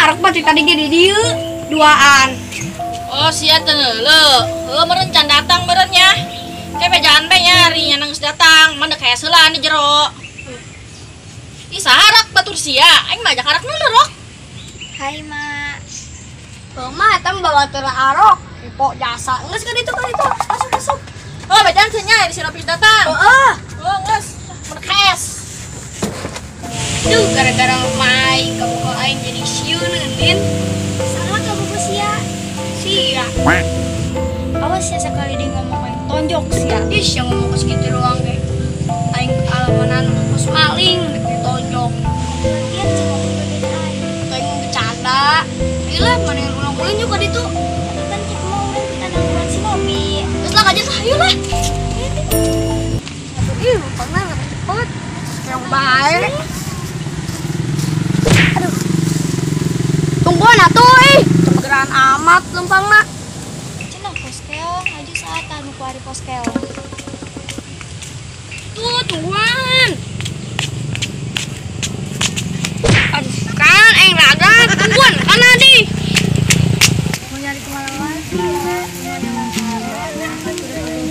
Arok mah tadi ge di dieu duaan. Oh, sia teu neuleuh. Heuh meureun can datang meureun nya. Ke bejaan bae nya ari nya geus datang, mah deuk hese lah di jero. Ih, saha batur sia? Aing mah ajak arak neuleuh, Rok. Hai, Mak. Bang mah eta mah batur Arok. Kepo jasa. Geus ka ditu ka ditu. Masuk masuk. Oh, bejaan sia nya di si Ropi datang. Heeh. Oh, geus. Mun kes. Duh, gara-gara main kamu kok aing jadi sieun Din. Salah kamu kok sia. Sia. Awas ya sekali dia ngomong aing tonjok sia. Ih, yang ngomong kos gitu doang ge. Aing alamanan kos maling ditonjok. Lagian cuma beda aing. Aing bercanda. Gila, mana yang ulang-ulang juga ditu. Tapi kan kita mau urang kita nanggulan si Nopi. Terus lah aja lah, ayo lah. Ih, lupangna cepet. Yang baik. Aduh. Tungguan atuh ih. Cepetan amat lempangna. Cenah pos keong aju saat anu kuari pos keong. Tuh, tungguan. Aduh, kan aing raga tungguan kan adi. Mau nyari kemana lagi?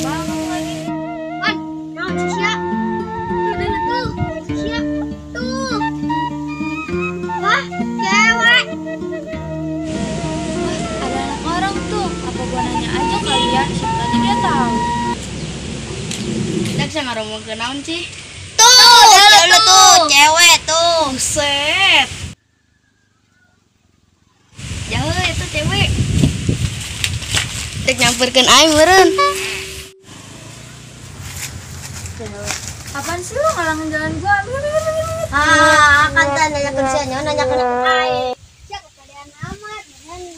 Banget lagi. Man, naon sih sia? Tuh, tuh, sia. Tuh. Wah, cewek. Wah, ada anak orang tuh. Apa gua nanya aja kali ya? Siapa tadi dia tahu. Kita bisa ngaromongkeun naon sih? Tuh, tuh, tuh, cewek tuh. Buset. Jauh itu cewek. Dek nyamperkeun aing meureun. Apaan sih lu ngalangin jalan gua? Ah, kan teh nanyakeun sia nya nanyakeun aing. Sia kepedean amat,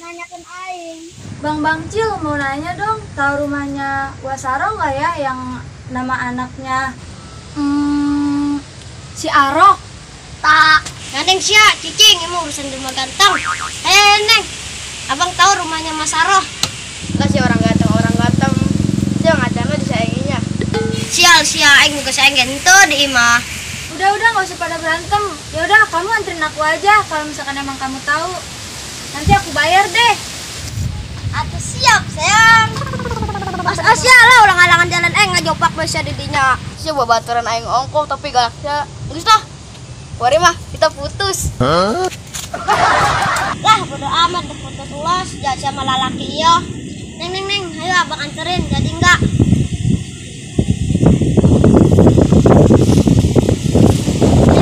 nanyakeun aing. Bang Bangcil mau nanya dong, tahu rumahnya Wasaro nggak ya yang nama anaknya si Arok? Tak, neng sia, cicing, ini urusan rumah ganteng. Neng, abang tahu rumahnya Mas Aroh? Lah si orang ganteng, sia ngacana disainginya. Sial sia, aing muka saing ente di imah. Udah nggak usah pada berantem. Ya udah kamu anterin aku aja kalau misalkan emang kamu tahu. Nanti aku bayar deh. Atuh siap sayang. Pas asia lah orang halangan jalan aing ngajopak bae sia didinya. Sia babaturan aing ongkoh tapi galaknya. Geus tah. Kuari mah kita putus. Huh? Lah bodo amat deh putus ulas jangan sama lalaki ieu. Neng neng neng, ayo abang anterin jadi enggak?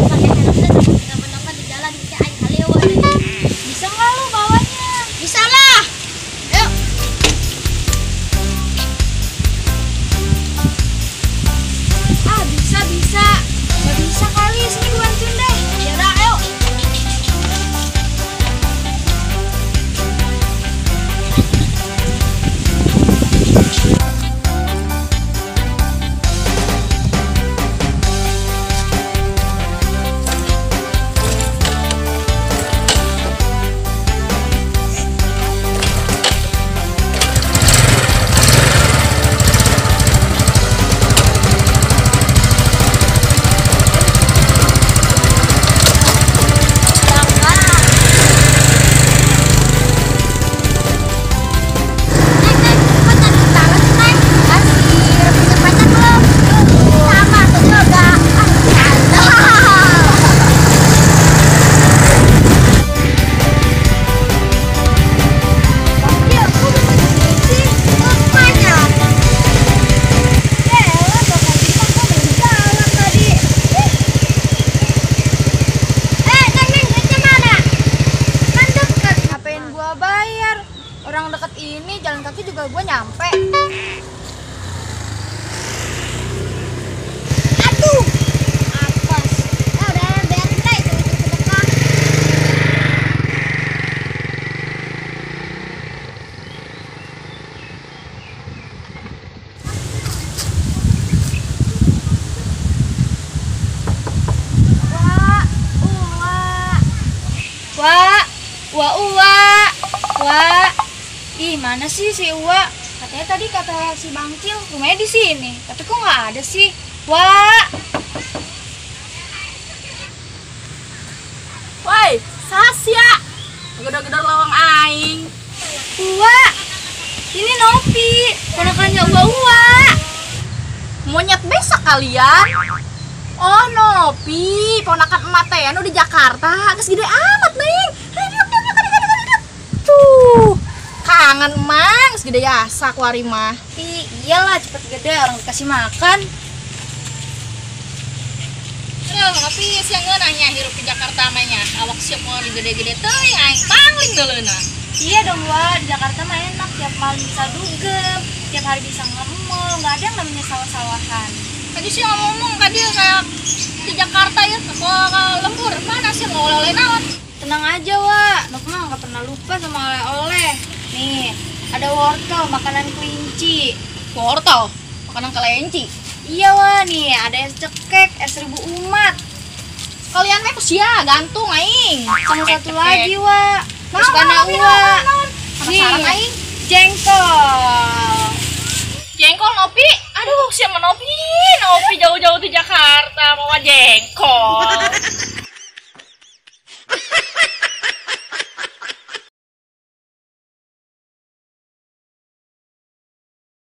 Pakai helm deh, kenapa-napa di jalan bisa aing kaliwat. Bisa nggak lu bawanya? Bisa lah. Ayo. Ah, bisa bisa. Nggak bisa kali, sini gue bantuin deh. Ya udah, ayo. Orang deket ini jalan kaki juga gue nyampe. Aduh, apes. Nah, udah biarin lah itu sedekah. Wah, uwa, wah, wah, uwa, wah. Ih, mana sih si Uwa? Katanya tadi kata si Bangcil rumahnya di sini, tapi kok nggak ada sih? Wah! Woi, saha sia? Gedor-gedor lawang aing. Uwa. Ini Nopi, ponakannya Uwa-Uwa. Monyet besok kalian. Oh, Nopi, ponakan emak teh anu di Jakarta. Geus gede amat, Neng. Hidup, hidup, hidup, hidup. Tuh. Kangen emak, geus gede yasa kuari mah. Ih, iyalah cepet gede orang dikasih makan. Aduh, Nopi siang ngeunahnya hirup di Jakarta mah nya. Awak siap mau gede-gede teuing aing pangling deuleuna. Iya dong, Wak. Di Jakarta mah enak, tiap malam bisa dugem, tiap hari bisa ngemol, nggak ada yang namanya sawah-sawahan. Tadi sih ngomong ka dia kayak di Jakarta ya, ke lembur mana sih mau oleh-oleh naon? Tenang aja, Wak. Nok mah nggak pernah lupa sama oleh-oleh. Nih, ada wortel, makanan kelinci. Wortel, makanan kelinci. Iya, Wak. Nih, ada es cekek, es seribu umat. Kalian mah sia gantung aing. Sama satu lagi, Wak. Kesukaannya Uwa. Penasaran aing. Jengkol. Jengkol Nopi. Aduh, siapa Nopi? Nopi jauh-jauh di Jakarta mau jengkol.